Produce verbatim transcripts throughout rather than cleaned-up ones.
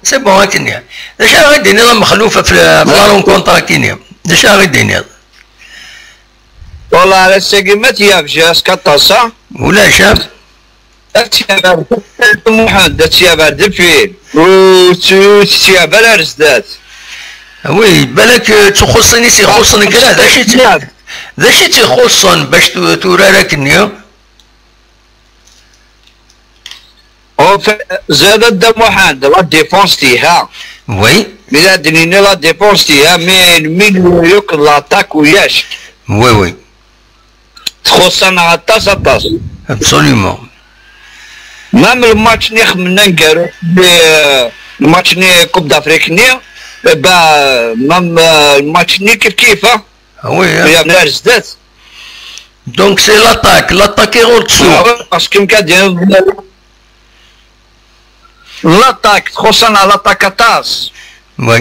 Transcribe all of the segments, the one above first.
C'est bon, akken-nni. D acu ara ɣ-d-tiniḍ a Mexluf ɣef la, ɣef la rencontre akkin-nni? D acu ara ɣ-d-tiniḍ? Wallah, ar ass-agi ma tyabeǧ-as aṭas, a? Ulac, a? Ad tyaber Muḥend, ad tyaber deffir. Ur tt-, ur tettyaber ar zdat. Oui, balak, eh, ttxuṣṣin i s-ixuṣṣen kra, d acu i tt-, d acu i tt-ixuṣṣen bac tu-, turar akkenni? Au fait, zad a Dda Muḥend, la défense tiha. Oui. Mi la d-nini la défense tiha, mais le milieu yakk d l'attaque ulac. Oui, oui. Txuṣṣ-aneɣ aṭas, aṭas. Absolument. Même le match-nni xemmen aneggaru, le, le match-nni Coupe d'Afrique-nni, eh ben, même, euh, le match-nni kif kif, hein. Ah oui, hein. Yerna ar zdat. Donc c'est l'attaque, l'attaque i ɣur tsuɣ. Ah ouais, parce que mkad l'attaque, txuṣṣ-aneɣ l'attaque aṭas. Oui.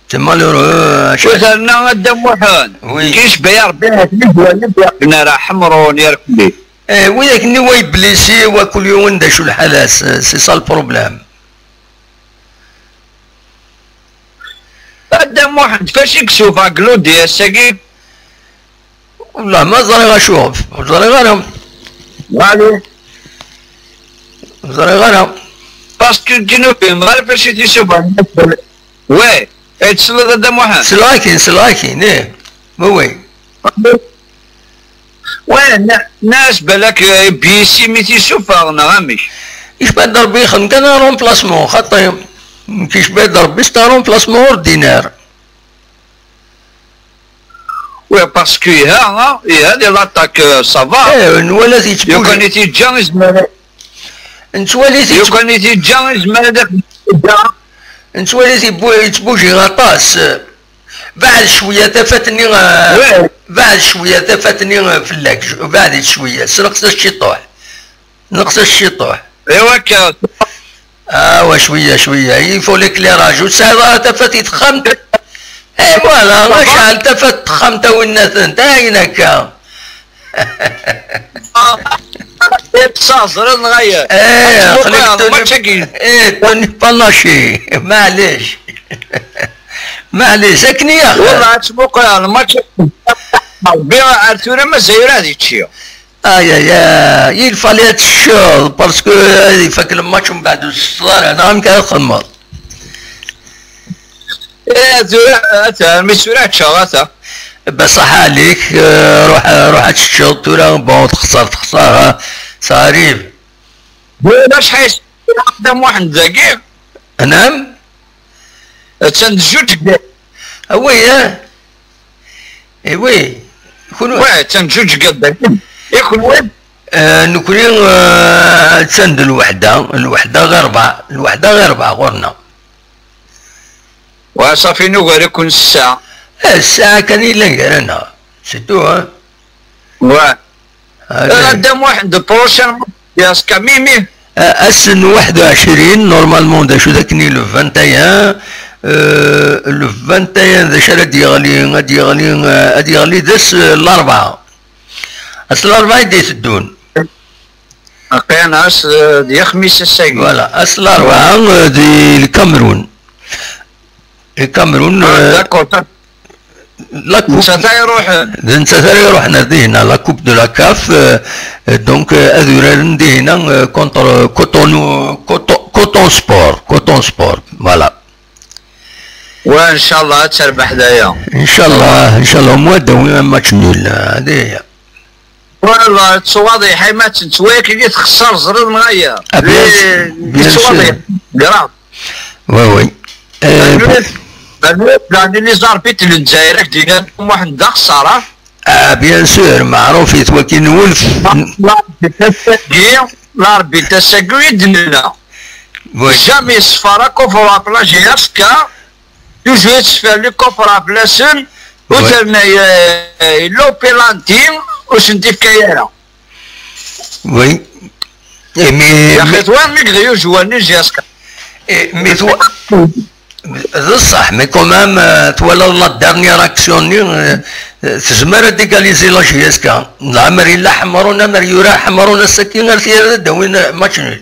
C'est malheureux, euh, Ur terna a Dda Muḥend. Oui. Kis baya Rebbi, nara Ḥemrun, yerkli. Eh, widak-nni wa yeblisi, wa kul yiwen d acu lḥal-as, c'est ça le problème. A Dda Muḥend, fac i yessuffeɣ Glodi ass-agi? Wallah, ma ẓriɣ acu, ur ẓriɣ ara. Walu. Ur ẓriɣ ara. Parce que ur fhimeɣ ara fac i t-isuffeɣ. Ouais, ay tesliḍ a Dda Muḥend? Selɣakin, selɣakin, eh. Oui, oui. Ouais, na-, nas balak, eh, B C mi t-isuffeɣ, neɣ amek? Yecba-d Rebbi yexdem kan un remplacement, xaṭi. Yecba-d Rebbi, c'est un remplacement ordinaire. Ouais, parce que iha, hein, iha di l'attaque, euh, ça va. Eh, nwala-t yettbuji. Lukan i t-yeǧǧa, yezmer. Nettwali-t yettbu-, lukan i t-yeǧǧa, yezmer ad yeǧǧa. Nettwali-t yebbu-, yettbuji aṭas. Beɛɛed cwiya tafat-nni, euh, ouais. Beɛɛed cwiya tafat-nni, euh, fell-ak. Beɛɛed-itt cwiya. Sneqs-as ciṭuḥ. Neqs-as ciṭuḥ. Iwa akka. Awa, cwiya, cwiya. Il faut l'éclairage. Ur tesɛiḍ ara tafat i texxamt? Eh, voilà, acɛel tafat texxamt a winnatent. Ayen akka. Yettaẓren ɣaya. Eh, aql-ik Tony, eh, Tony Panache. Maɛlic. Maɛlic, akken i axir. Wallah, ad tmuqel ar lmatch. Rebbi, ar tura mazal ur ad yečči. Aïe, aïe, aïe, il fallait ad teččeḍ, parce que ad ifak lmatch umbeɛd ur tettetteḍ ara, neɣ amek ara txedmeḍ? Eh, tura, ata, mi tura ččeɣ, ata. Beṣṣaḥa ɛlik, eh, ruḥ, ruḥ ad teččeḍ, tura, bon, texṣer, texṣer, ha, ça arrive. Tura acḥal Dda Muḥend dagi? Anam? Attan d juǧ. Awi, eh? Eh oui. Kunwi? Ouais, attan d juǧ dagi. I kunwi? Eh, nekni, eh, attan d lweḥda, lweḥda ɣir rebɛa, lweḥda ɣir rebɛa ɣur-neɣ. Wa, ṣafi nugar-iken ssaɛa. Eh, ssaɛa kan i yellan gar-aneɣ. C'est tout, hein? Ouais. Allez. Dda Muḥend, prochain, يا سكاميمي. Ass n waḥed u ɛecrin, normalement, d acu d akken i le vingt et un, euh, le vingt et un, d acu ara d-yeɣli, ad yeɣli, euh, ad yeɣli d ass, euh, n larebɛa. Ass n larebɛa i d-iteddun. Aql-aɣ ass, euh, d yaxmis ass-agi. Voilà, ass n larebɛa, euh, di Lkamerun. Lkamerun, ah, euh, d'accord, ça, la coupe. Netta ay iruḥen. D nettat ara iruḥen ar dihina, la coupe de la caf, euh, euh, donc, euh, ad uraren dihina, euh, contre Cotonou, Coton, Coton Sport, Coton Sport, voilà. Wa, ncallah, ad terbeḥ daya. Ncallah, ncallah, au moins ad d-tawi un match nul, euh, ad Voilà, ttwaḍiḥ, ay ma tt-, ttwakili txeṣṣer, ẓriḍ neɣ aya. Ah, bien sûr, bien sûr. Ttwaḍiḥ, grave. Oui, oui. Euh, les arbitres n Lezzayer, ak d-yennan Muḥend d axeṣṣar, ah? Ah, bien sûr, meɛruf yettwakin wulf. L'arbitre ass-agi, l'arbitre ass-agi i d-nenna. Oui. Jamais ṣfar akufru ɣef la J S K. Toujours yettfali kufra fell-asen, ouais, ur terna, eh, yella upilanti ur sen-t-ifka ara. Oui. Eh, mais, yaxi, mais twa mi yegdi ujuwan-nni jusqu'à. Eh, mais twa-, d ṣṣeḥ, mais quand même, euh, twalaḍ la dernière action-nni, euh, euh, tezmer ad égaliser la J S K. Leɛmer yella Ḥemrun, amer yura Ḥemrun ass-agi ar tira ad d-awin match nul.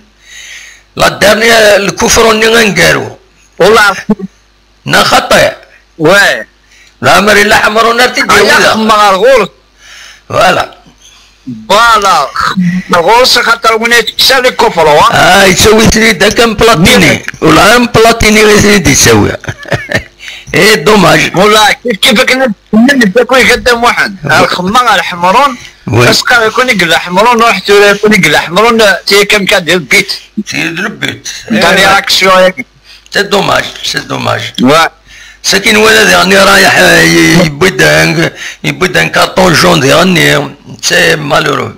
La dernière, lkufru-nni aneggaru. Neɣ xaṭi? Ouais. Leɛmer yella Ḥemrun ar t-id-yawi daɣ. Xemmeɣ ar ɣur-k. Voilà. Voilà. Ɣur-s axaṭer win ay teksa les cofrons, ah. Ah, yettawi-ten-id akka am Platini. Wala am Platini i ten-id-yettawi. Eh, dommage. Wala, kif kif akken ad d-kkun Kadda Muḥend. Ar xemmeɣ ar Ḥemrun. Oui. Asqa yakun i yella Ḥemrun, ruḥ tura yakun i yella Ḥemrun, tiya kan kad le but. C'est le but. Nta réaction. C'est dommage, c'est dommage. Ouais. Sakin wala diɣenni rayeḥ, euh, yewwi-d un, yewwi-d un carton jaune diɣenni, c'est malheureux.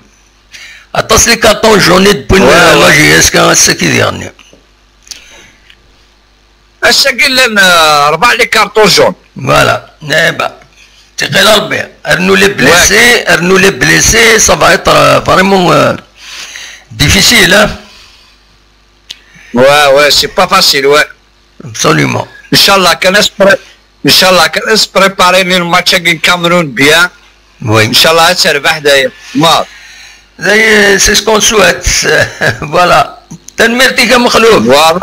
Aṭas les cartons jaunes i d-wwin, ouais, euh, ouais, la J S K ass-agi diɣenni. Ass-agi llan, euh, rebɛa les cartons jaunes. Voilà. Eh ben, tiqil Rebbi. Rnu les blessés, ouais, rnu les blessés, ça va être, euh, vraiment, euh, difficile, hein. Ouais, ouais, c'est pas facile, ouais. Absolument. Inchallah, kan ad s-pré-, inchallah, kan ad s-préparer le match avec Cameroun bien. Oui. Inchallah, ad terbeḥ dayem. Ma. Dayem, c'est ce qu'on souhaite. Voilà. Tanemmirt-ik a Mexluf. Voilà.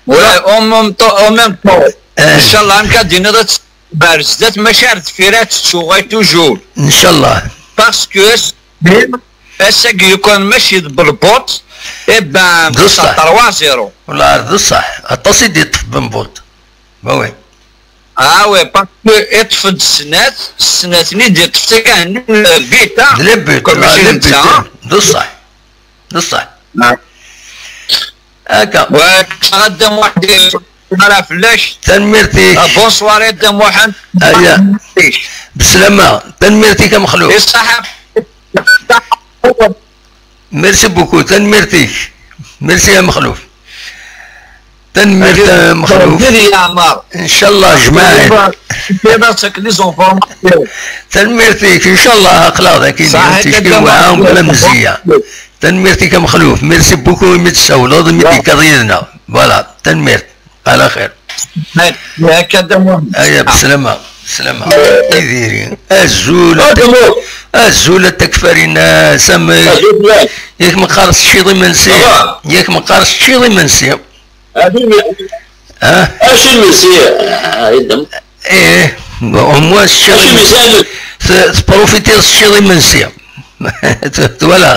Ouais, en même temps, en même temps. Eh. Inchallah, amek ad d-tiniḍ ad ber zdat, maca ar deffir ad tettuɣal toujours. Inchallah. Parce que ass-, ass-agi yukan mačči d belbuṭ, eh ben, d ṣṣeḥ. Trois zéro. Wala d ṣṣeḥ. Aṭas i d-yeṭṭef Benbuṭ. Bah oui. Ah ouais, parce que yeṭṭef-d snat, snat-nni d-yeṭṭef takan, le but, hein. D le but, comme ah, je le dis, but, hein. D ṣṣeḥ. D ṣṣeḥ. Ah. Akka. Wa, Adam Waḥdi, ara fell-ak. Tanemmirt-ik. Ah, bonsoir, Adam Waḥed. Aya. Bislama. Tanemmirt-ik a Mexluf. Iṣaḥ. Merci beaucoup. Tanemmirt-ik. Merci a Mexluf. Tanemmirt a Mexluf. Merci, Amar. Inchallah, jmaɛen. Tanemmirt-ik. Inchallah, aql-aɣ dagi. Saḥit, ticki Adam Waḥed. Wala mezziya. Tanemmirt-ik a Mexluf. Merci beaucoup imi d-tsawleḍ, imi d-tekkaḍ yid-neɣ. Voilà, tanemmirt. Ala xir. Aya, bislama, bislama. Idiri. Azul a Tak-, azul a Takfarina, samek. Yak meqqar teččiḍ imensi. Yak meqqar teččiḍ imensi. Ah? Acu imensi? Ah, yeddem. Eh, au moins teččiḍ imensi. Acu imensi? T-, tprofitiḍ teččiḍ imensi. T-, twala.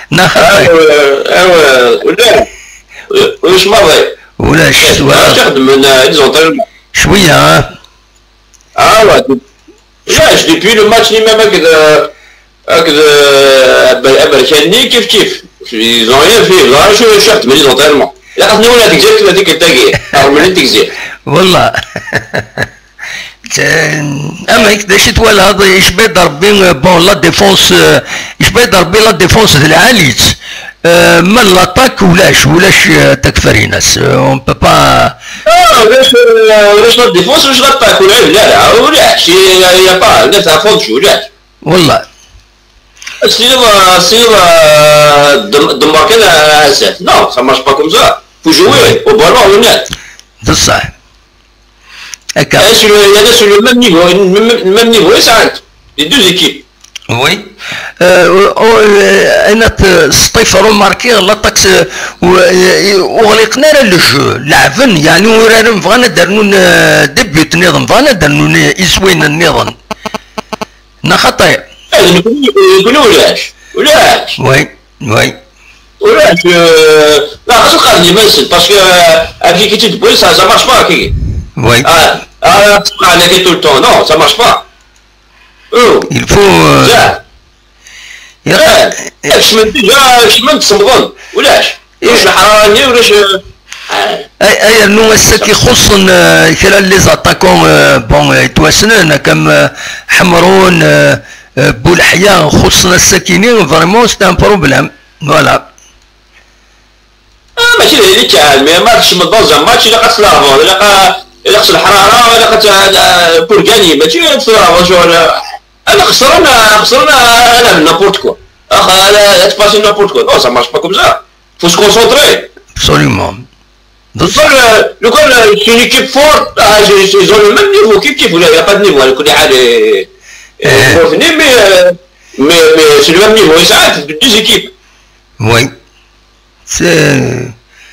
Neɣ xaṭi. Aw, aw, ulac. Ulac maḍi. Ulac, eh, twala. Acu xedmen, eh, les entraînements? Cwiya, ah. Ah, ouais. Ulac, depuis le match-nni même akked, euh, akked, euh, Aberkan-nni, kif kif. Ils ont rien fait. Ẓer acu, acu xedmen les entraînements. Ilaq ad ten-nwali deg Tegzirt ula d tikkelt-agi. Rmel i Tegzirt. Wallah. Amek, d acu i twalaḍ, icba-d Rebbi, euh, bon, la défense, euh, icba-d Rebbi la défense d lɛali-tt. Euh, ma l'attaque ulac, ulac, euh, Takfarinas, euh, on peut pas. Ah, ulac, euh, ulac la défense, ulac l'attaque, ulac, la, la, ulac, il y a, il y a pas, la défense, ulac. Wallah. Sinon, euh, sinon, euh, dem-, demeure kan, euh, zdat. Non, ça marche pas comme ça. Faut jouer au ballon, honnête. D ṣṣeḥ. Akka. Eh, sur le, il y en a sur le même niveau, le même, le même niveau, et ça rentre. Les deux équipes. Oui. Euh, oh, euh, ayen ad t-, Sṭif remarqué, l'attaque, euh, ur, euh, ur ɣliqen ara le jeu. Leɛben, yeɛni uraren bɣan ad d-rnun, euh, des buts nniḍen, bɣan ad d-rnun iswiyen nniḍen. Neɣ xaṭi? Eh, nekkni, nekkni ulac. Ulac. Oui, oui. Ulac, euh, la, xas lqaden iman-nsen, parce que, euh, avec l'équipe de police, ça, ça marche pas, kiki. Oui. Ah, ah, ah, tout le temps, non, ça marche pas. Oh. Il faut, euh, ça. Eh, eh, kecmen déjà, kecmen-d semmḍen. Ulac. Ulac lḥerara-nni, ulac, eh. Ay, ay, rnu ass-agi xuṣṣen, euh, kra n les attaquants, euh, bon, euh, yettwassnen, comme, euh, Ḥemrun, euh, euh, Bouleḥya, xuṣṣen ass-agi-nni, vraiment, c'est un problème. Voilà. Ah, mačči d ayen ikkan, mais ma tkecmeḍ dans un match, ilaq ad tleɛbeḍ, ilaq a-, ilaq s leḥrara, ilaq ad t-, a-, a-, pour gagner, mačči ad tleɛbeḍ ccɣel, a-, ala xesren, a-, xesren, a-, ala n'importe quoi. Ax-, ala, ad tpasser n'importe quoi. Non, ça marche pas comme ça. Faut se concentrer. Absolument. Lukan, euh, lukan, euh, c'est une équipe forte, ah, c'est, c'est, ils ont le même niveau, kif kif, il y a pas de niveau, على كل حال, euh, euh, mais, euh, mais, mais c'est le même niveau, et ça, c'est deux équipes. Oui. C'est,